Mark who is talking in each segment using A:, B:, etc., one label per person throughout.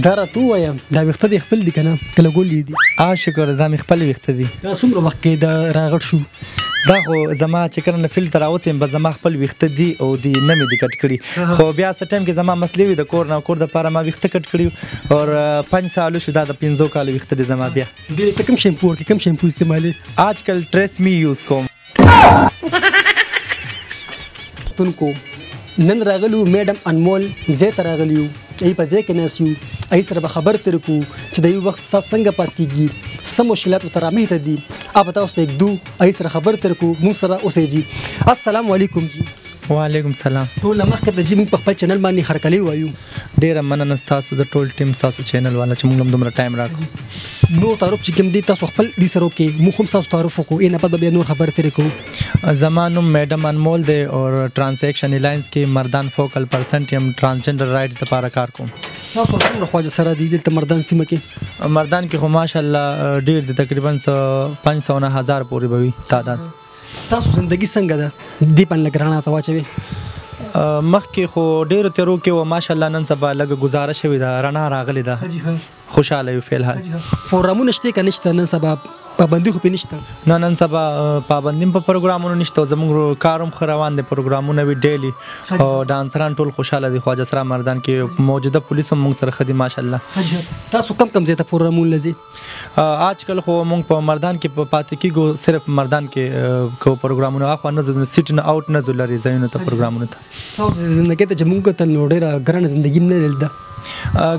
A: دا راته ووایه، دا ویښته دې خپل دي که نه، که لګولي دي؟
B: شکر، دا مې خپل ویښته دي.
A: دا څومره وخت کې دا راغټ شو؟
B: دا خو زما چې کله نه فیلډ ته راوتی یم، بس زما خپل ویښته دي او دي نه مې دي کټ کړي. خو بیا څه ټایم کې زما مسلې وي د کور نه، کور دپاره ما ویښته کټ کړي او 5 سال شو، دا د 5 کالو ویښته دي زما. بیا
A: دې ته کوم شیمپو ورکړې، کوم شیمپو استعمالوې؟
B: آجکل ټریسمی یوز کوم.
A: تونکو نن راغلو میډم انمول ځای ته راغلي یو، ای په ځای کې ناست یو، ای سره به خبر تېر کړو چې د یو وخت سات څنګه پاس کېږي، څه مشکلات ورته رامخته دي. به تاسو ته یک دو ای سره خبر تېر کړو، موږ سره اوسئ جي. السلام علیکم جي.
B: وعلیکم سلام.
A: ټول مخکې ته جي موږ په خپل چینل باندې هرکلی وایو.
B: ډېره مننه ستاسو د ټول ټیم، ستاسو چینل والا چې موږ هم دومره ټایم راکړو.
A: نور تعارف چې کوم دی تاسو خپل دي سره وکړئ، موږ هم ستاسو تعارف وکړو، ای نه پته بیا نور خبرې ترې کوو.
B: زما نوم میډم انمول دی او ټرانسیکشن الینس کې مردان فوکل پرسنټ یم، ټرانسجندر رائټس لپاره کار کوم.
A: تاسو څومره خواجه سره دي دلته مردان سیمه کې؟
B: مردان کې خو ماشاءالله ډېر دي، تقریبا 500 نه 1000 پورې به وي تعداد.
A: تاسو زندگی څنګه ده؟ دې باندې لږ رڼا ته واچوي.
B: مخکې خو ډېرو تیرو کې وه، ماشاءالله نن سبا لږه ګزاره شوې ده، رڼا راغلې ده، خوشحاله یو فی الحال.
A: پروګرامونه شته که نشته نن سبا؟ پابندي خو پرې نشته؟
B: نه، نن سبا پابندي هم په پروګرامونو نشته، زموږ کار هم ښه روان دی، پروګرامونه وي ډیلي او ډانسران ټول خوشحاله دي. خواجه سرا مردان کې موجوده پولیس هم موږ سره ښه دي ماشاءالله.
A: تاسو کم کم ځای ته پروګرامونه لځئ؟
B: آجکل خو موږ په مردان کې پاتې کېږو، صرف مردان کې کوو پروګرامونه، اخوا نه ځو، سیټ نه اوټ نه ځو لرې ځایونو ته پروګرامونو ته.
A: ستاسو زندګۍ ته چې موږ کتل نو ډېره ګرانه زندګي هم نه ده دلته.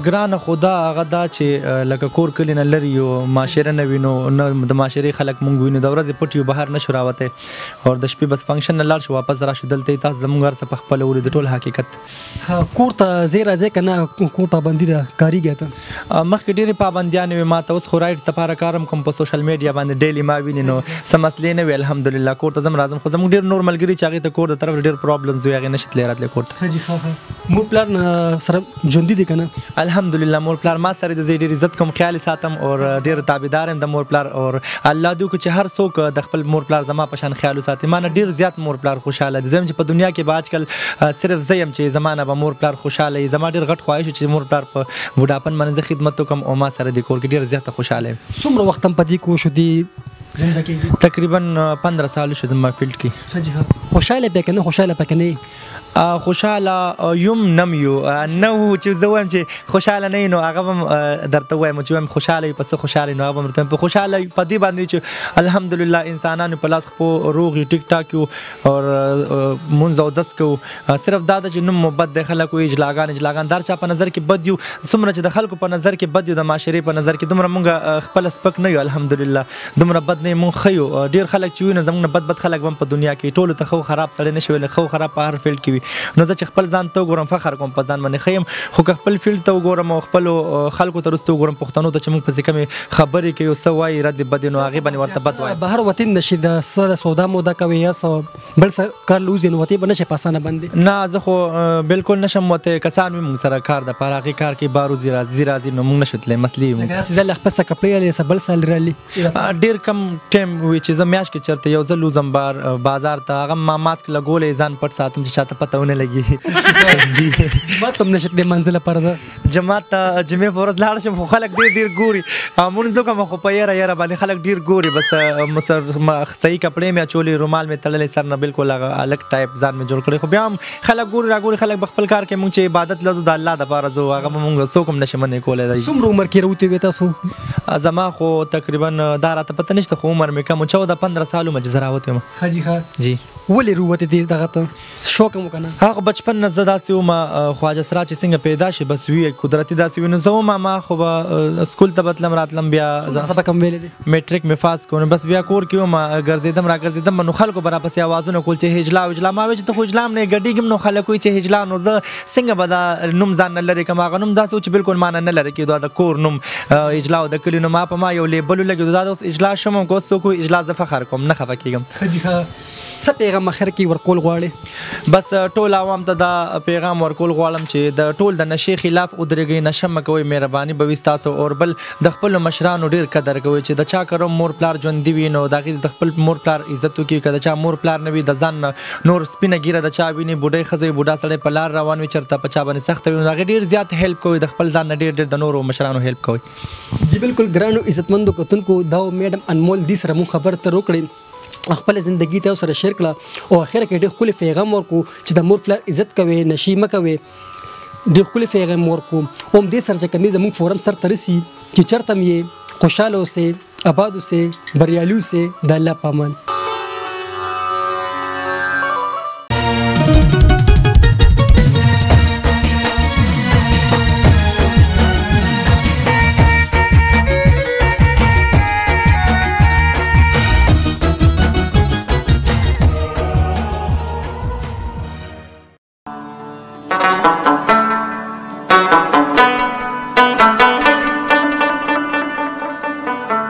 B: ګرانه خو دا هغه دا چې لکه کور کلي نه لرې یو، معاشره نه وینو، نه د معاشرې خلک مونږ وینو، د ورځې پټ یو، بهر نه شو راوتی او د شپې بس فنکشن نه لاړ شو واپس راشو دلته. تاسو زمونږ هر څه په خپله ولید، ټول حقیقت.
A: کور ته ځې راځې که نه؟ کور پابندي ده، کارېږي ته؟
B: مخکې ډېرې پابندیانې وې ما ته، اوس خو رایټس دپاره کار هم کوم په سوشل میډیا باندې، ډیلي ما ویني نو څه مسلې نه وي الحمدلله. کور ته ځم راځم، خو زموږ ډېر نور ملګري چې هغې ته کور د طرف ډېر پرابلمز وي، هغې نه شي تللی راتلی کور ته.
A: مور پلار سره ژوندي دي که نه؟
B: الحمدلله مور پلار ما سره د زه ډېر عزت کوم، خیال ساتم او ډېر تابعدار یم د مور پلار، او الله دې وکړي چې هر څوک د خپل مور پلار زما په شان خیال وساتي. ما نه ډېر زیات مور پلار خوشحاله دي، زه یم چې په دنیا کې به آجکل صرف زه یم چې زما نه به مور پلار خوشحاله وي. زما ډېر غټ خواهش چې مور پلار په بوډاپن باندې زه خدمت وکړم او ما سره د کور کې ډېر زیاته خوشحاله یم.
A: څومره وخت هم په دې کې وشو دې زنده کېږي؟
B: تقریبا 15 سال شو زما فیلډ کې.
A: خوشحاله پې که نه؟ خوشحاله پې که نه؟
B: خوشحاله یم نم یو نه وو چې زه وایم چې خوشحاله نه نو هغه به درته وایم چې وایم خوشحاله په څه خوشحاله، نو هغه به درته په خوشحاله په دې باندې چې الحمدلله انسانانو په لاس خپو روغ یو، ټیک ټاک یو او مونځ او دس کوو. صرف دا ده چې نوم مو بد دی، خلک وایي اجلاګان اجلاګان، د هر چا په نظر کې بد یو، څومره چې د خلکو په نظر کې بد یو، د معاشرې په نظر کې دومره مونږ خپله سپک نه یو الحمدلله، دومره بد نه یو، مونږ ښه یو. ډېر خلک چې وي نو زمونږ نه بد بد خلک به هم په دنیا کې، ټولو ته ښه او خراب سړی نه شي ویلی، ښه او خراب په هر فیلډ کې وي. نو زه چې خپل ځان ته وګورم فخر کوم په ځان باندې ښه یم، خو که خپل فیلډ ته وګورم او خپلو خلکو ته وروسته وګورم، پښتنو ته چې موږ پسې کمې خبرې کوي او څه وایي ردې بدې، نو هغې باندې ورته بد وایم.
A: بهر وطن نه شي د څه د سودا مودا کوي یا څه بل څه کار له وځي نو وتې به نه شي په اسانه باندې؟
B: نه، زه خو بالکل نه شم وتی، کسان وي موږ سره کار دپاره، هغې کار کې بار وځي راځي راځي، نو موږ نه شو تللی، مسلې وي موږ.
A: داسې ځل خپل څه کپړې الې څه بل څه رالي؟
B: ډېر کم ټایم وي چې زه میاشت کې چېرته یو ځل وځم بار بازار ته، هغه ما ماسک لګولی ځان پټ ساتم چې چاته پته ونه لګي. جی
A: جومات ته هم نه شي تللی لمانځه لپاره؟ ده
B: جومات ته جمعې په ورځ لاړ شم خو خلک ډېر ډېر ګوري، مونځ وکړم خو په یره یره باندې خلک ډېر ګوري، بس صحیح کپړې مې اچولې، رومال مې تړلی سر نه، بالکل هغه الګ ټایپ ځان مې جوړ کړی، خو بیا هم خلک ګوري راګوري، خلک به خپل کار کوي، مونږ چې عبادت له ځو د الله دپاره ځو، هغه به مونږ څوک هم نه شي منع کولی.
A: څومره عمر کې راوتې وې تاسو؟
B: زما خو تقریبا دا راته پته نشته خو عمر مې کم و، 14 15 سال وم چې زه راوتی وم.
A: ښه جي ښه.
B: جی
A: ولې راووتې دې دغه ته شوق هم وکړه؟
B: هغه بچپن نه زه داسې وم، خواجه سرا چې څنګه پیدا شي بس وي قدرتي داسې وي، نو زه وم ما خو به سکول ته به تلم راتلم، بیا
A: سبق هم ویلی دی؟
B: میټریک مې پاس کړو، نو بس بیا کور کې وم ګرځېدم راګرځېدم، نو خلکو به راپسې اوازونه کول چې هجلا هجلا، ما ویل چې ته خو هجلا هم نه یې، ګډېږم، نو خلک وایي چې هجلا، نو زه څنګه به دا نوم ځان نه لرې کړم؟ هغه نوم داسې و چې بالکل ما نه نه لرې کېدو، د کور نوم هجلا او د کلي نوم ما په ما یو لیبل ولګېدو، دا اوس هجلا شوم، که اوس څوک وایي هجلا زه فخر کوم، نه خفه کېږم.
A: ښه جي ښه. څه پیغام اخر کې ورکول غواړې؟
B: بس ټول عوام ته دا پیغام ورکول غواړم چې د ټول د نشې خلاف ودرېږئ، نشه مه کوئ، مهرباني به وي ستاسو. اور بل د خپلو مشرانو ډېر قدر کوئ، چې د چا کره مور پلار ژوندي وي نو د هغې د خپل مور پلار عزت وکړي. که د چا مور پلار نه وي، د ځان نه نور سپینه ږیره د چا ویني، بوډۍ ښځه وي، بوډا سړی په لار روان وي، چېرته په چا باندې سخته وي، نو د هغې ډېر زیات هیلپ کوئ، د خپل ځان نه ډېر ډېر د نورو مشرانو هیلپ کوئ.
A: جی بالکل، ګرانو عزتمندو کتونکو، دا میډم انمول دي سره مون خبر تر وکړې، خپل زندگی ته سره شیر کړه او اخر کې ډېر ښکلی پیغام ورکو چې د مور پلار عزت کوي، نشي مه کوي. ډېر ښکلی پیغام ورکو. هم دې سره چې کومې زموږ فورم سر ته رسي چې چېرته هم یې، خوشحاله اوسئ، اباد اوسئ، بریالي اوسئ. د الله په امان.